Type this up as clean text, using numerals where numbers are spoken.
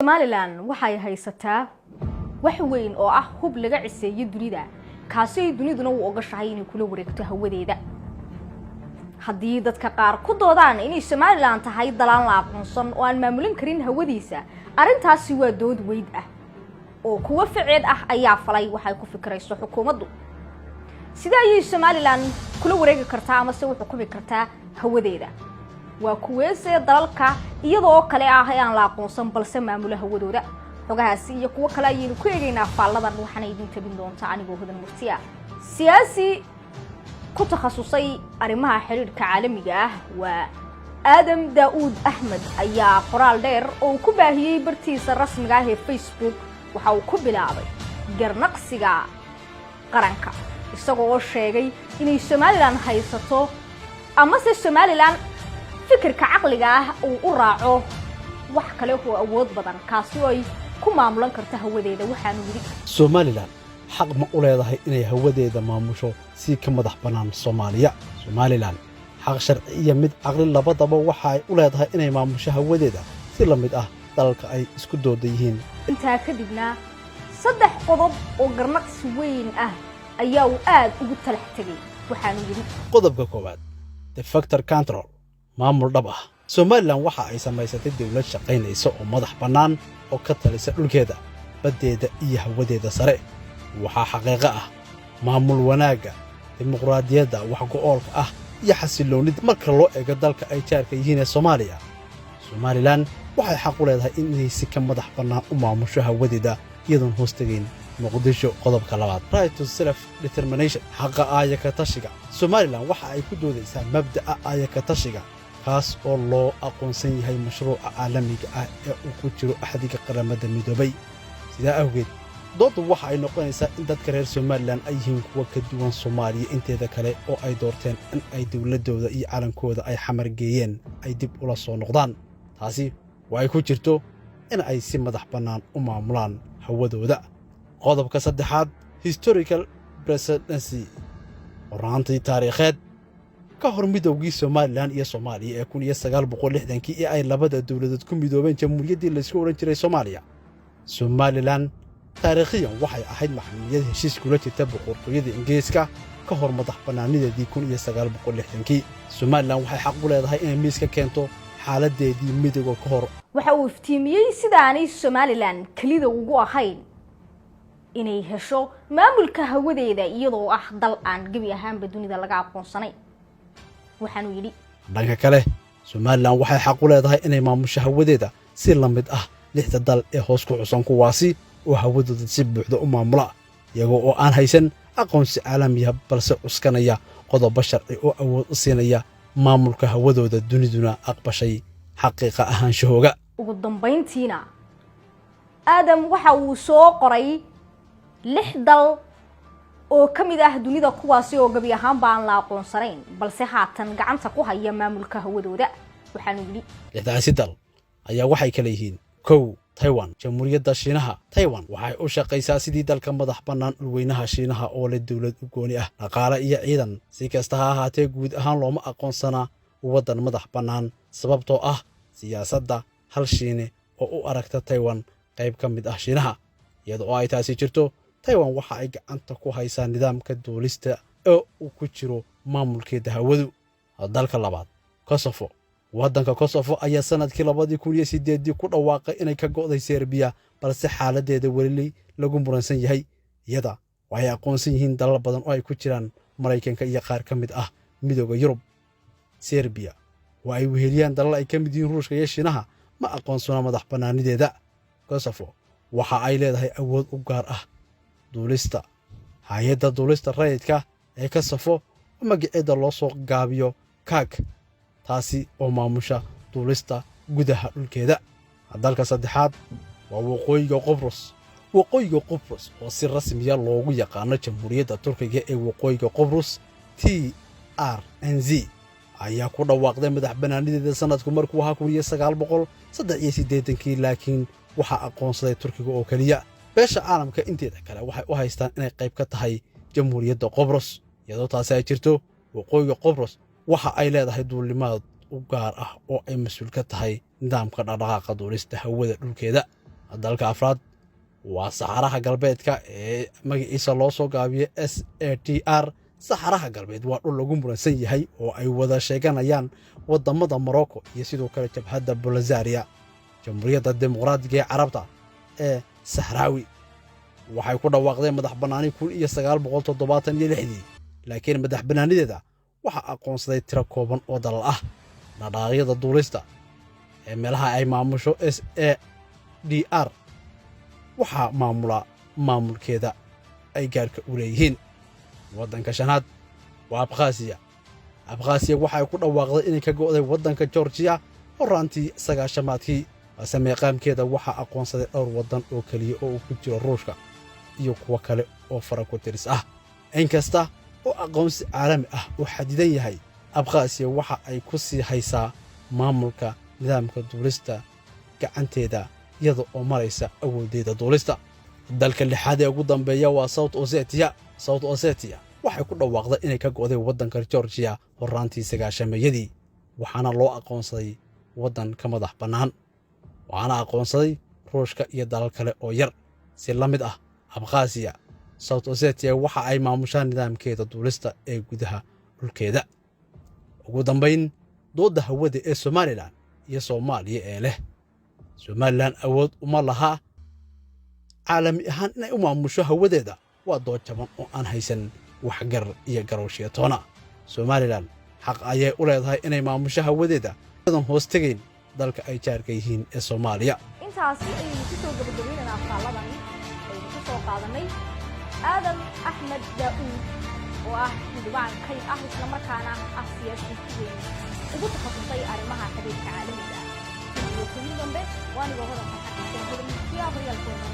Somaliland waxay haysataa wax weyn oo ah hub laga ciseeyo dunida, kaasi ay duniduna u ogashahay inay kula wareegto hawadeeda. Haddii dadka qaar ku doodaan inay Somaliland tahay dal aan la aqoonsan oo aan maamulin karin hawadiisa, arrintaasi waa dood weyd ah oo kuwo ficeed ah ayaa falay. Waxay ku fikirayso xukuumaddu, sidee ayay Somaliland kula wareegi kartaa amase u xukumi kartaa hawadeeda? Waa kuweese dalalka iyadoo kale ah ee aan la aqoonsan balse maamula hawadooda? Xogahaasi iyo kuwo kale ayaynu ku eegaynaa faalladan, waxaana idin tabin doonta anigoo Hodan Murtiya. Siyaasi ku takhasusay arrimaha xidhiidhka caalamiga ah, waa Aadam Daa'uud Axmed, ayaa qoraal dheer oo uu ku baahiyey bartiisa rasmiga ah ee Facebook waxa uu ku bilaabay garnaqsiga qaranka, isagoo oo sheegay inay Somaliland haysato amase Somaliland fikirka caqliga ah uu u raaco wax kale oo awood badan, kaasi oo ay ku maamulan karto hawadeeda. Waxaanu yidhi: Somaliland xaq ma u leedahay inay hawadeeda maamusho si ka madax bannaan Soomaaliya? Somaliland xaq sharci iyo mid caqli labadaba waxa ay u leedahay inay maamusho hawadeeda si la mid ah dalalka ay isku dooda yihiin. Intaa kadibna saddex qodob oo garnaqsi weyn ah ayaa uu aad ugu talax tegay. Waxaanu yidhi: Qodobka koowaad, de facto control, maamul dhab ah. Somaliland waxa ay samaysatay dawlad shaqaynaysa oo madax bannaan oo ka talisa dhulkeeda, baddeeda iyo hawadeeda sare. Waxaa xaqiiqo ah maamul wanaagga, dimuqraadiyadda wax go'oolka ah iyo xasilloonnida marka loo eego dalka ay jaarka yihiin ee Soomaaliya. Somaliland waxay xaq u leedahay inay si ka madax bannaan u maamusho hawadeeda iyadoon hoos tegayn Muqdisho. Qodobka labaad, right to self determination, xaqa aayaka tashiga. Somaliland waxa ay ku doodaysaa mabda'a aayaka tashiga, kaas oo loo aqoonsan yahay mashruuca caalamiga ah ee uu ku jiro Axdiga Qaramada Midoobay. Sidaa awgeed, dooddu waxa ay noqonaysaa in dadka reer Somaliland ay yihiin kuwa ka duwan Soomaaliya inteeda kale oo ay doorteen in ay dowladdooda iyo calankooda ay Xamar geeyeen ay dib ula soo noqdaan. Taasi oo ay ku jirto in ay si madax bannaan u maamulaan hawadooda. Qodobka saddexaad, historical precedence, qoraantii taariikheed. Ka hor midowgii Somaliland iyo Soomaaliya ee 1960-kii ee ay labada dowladood ku midoobeen jamhuuriyaddii laysku odhan jiray Soomaaliya, Somaliland taariikhiyan waxay ahayd maxkamiyad heshiis kula jirta Boqortooyada Ingiriiska. Ka hor madax bannaanideedii 1960-kii, Somaliland waxay xaq u leedahay inay miis ka keento xaaladdeedii midowga ka hor. Waxa uu iftiimiyey sidaanay Somaliland kelida ugu ahayn inay hesho maamulka hawadeeda, iyadoo ah dal aan gebi ahaanba dunida laga aqoonsanayn. Waxaanuu yidhi: Dhanka kale, Somaliland waxay xaq u leedahay inay maamusho hawadeeda si la mid ah lixda dal ee hoos ku xusan, kuwaasi oo hawadooda si buuxda u maamula iyagoo oo aan haysan aqoonsi caalamiya, balse cuskanaya qodobo sharci oo awood u siinaya maamulka hawadooda, duniduna aqbashay xaqiiqa ahaanshahooga. Ugu dambayntiina, Aadam waxa uu soo qoray lix dal oo ka mid ah dunida, kuwaasi oo gebi ahaanba aan la aqoonsanayn balse haatan gacanta ku haya maamulka hawadooda. Waxaanu yidhi: Lixdaasi dal ayaa waxay kala yihiin: 1, Taiwan, Jamhuuriyadda Shiinaha. Taiwan waxay u shaqaysaa sidii dalka madax bannaan dhulweynaha Shiinaha oo leh dowlad u gooni ah, dhaqaale iyo ciidan. Si kasta ha ahaatee, guud ahaan looma aqoonsanaa waddan madax bannaan, sababtoo ah siyaasadda hal Shiine oo u aragta Taiwan qayb ka mid ah Shiinaha. Iyada oo ay taasi jirto, Taiwan waxa ay gacanta ku haysaa nidaamka duulista oo uu ku jiro maamulkeeda hawadu. Dalka labaad, Kosofo. Waddanka Kosofo ayaa sannadkii 2008-dii ku dhawaaqay inay ka go'day Serbiya, balse xaaladdeeda weli lagu muransan yahay, iyada oo ay aqoonsan yihiin dalal badan oo ay ku jiraan Maraykanka iyo qaar ka mid ah Midooda Yurub. Serbiya oo ay weheliyaan dalal ay ka mid yihiin Ruushka iyo Shiinaha ma aqoonsana madax bannaanideeda. Kosofo waxa ay leedahay awood u gaar ah duulista. Hay-adda duulista rayidka ee Kosofo oo magaceeda loo soo gaabiyo KAK, taasi oo maamusha duulista gudaha dhulkeeda. Dalka saddexaad waa Waqooyiga Qobrus. Waqooyiga Qobrus, oo si rasmiya loogu yaqaano Jamhuuriyadda Turkiga ee Waqooyiga Qobrus, TRNC, ayaa ku dhawaaqday madax bannaanideeda sanadku markuu ahaa 1983-kii, laakiin waxaa aqoonsaday Turkiga oo keliya. Beesha caalamka inteeda kale waxay u haystaan inay qayb ka tahay Jamhuuriyadda Qobros. Iyadoo taasi ay jirto, Waqooyiga Qobros waxa ay leedahay duulimaad u gaar ah oo ay mas-uul ka tahay nidaamka dhaqdhaqaaqa duulista hawada dhulkeeda. Dalka afraad waa Saxaraha Galbeedka ee magaciisa loo soo gaabiyo SATR. Saxaraha Galbeed waa dhul lagu muransan yahay oo ay wada sheeganayaan waddamada Morocco iyo sidoo kale Jabhadda Bolisario. Jamhuuriyadda Dimuqraadiga ee Carabta ee Saxraawi waxay ku dhawaaqdeen madax bannaani 1976-dii, laakiin madax bannaanideeda waxaa aqoonsaday tiro kooban oo dalal ah. Dhaqdhaqaaqyada duulista ee meelaha ay maamusho SADR waxaa maamula maamulkeeda ay gaarka u leeyihiin. Waddanka shanaad waa Abkhasiya. Abkhasiya waxay ku dhawaaqday inay ka go'day waddanka Georgiya horaantii 90-aadkii, balse meeqaamkeeda waxaa aqoonsaday dhowr waddan oo keliya oo uu ku jiro Ruushka iyo kuwo kale oo fara ku tiris ah. Inkasta oo aqoonsi caalami ah uu xadidan yahay, Abkhasiya waxa ay ku sii haysaa maamulka nidaamka duulista gacanteeda iyada oo maraysa awooddeeda duulista. Dalka lixaad ee ugu dambeeya waa South Osetiya. South Osetiya waxay ku dhawaaqday inay ka go'day waddanka Georgiya horaantii 90-meeyadii, waxaana loo aqoonsaday waddan ka madax bannaan, waxaana aqoonsaday Ruushka iyo dalal kale oo yar. Si la mid ah Abkhasiya, South Osetiya waxa ay maamushaan nidaamkeeda duulista ee gudaha dhulkeeda. Ugu dambayn, doodda hawada ee Somalilan iyo Soomaaliya ee leh Somalilan awood uma laha caalami ahaan inay u maamusho hawadeeda waa dood jaban oo aan haysan waxgar iyo garowshiya toona. Somalilan xaq ayay u leedahay inay maamusho hawadeeda adan hoos tegayn dalka ay jaarka yihiin ee Soomaaliya. Intaasi ayaynu ku soo gabagabaynaynaa faalladan aynu ku soo qaadanay Aadan Axmed Daa'uud oo ah xildhibaan kayd ah, islamarkaana ah siyaasi si weyn ugu takhasusay arrimaha xiriirka caalamiga ah. Iyo kulmi dambe, waa anigoo Hodan Farxan Xuseen, Hodan Muftiya, horyaalkooda.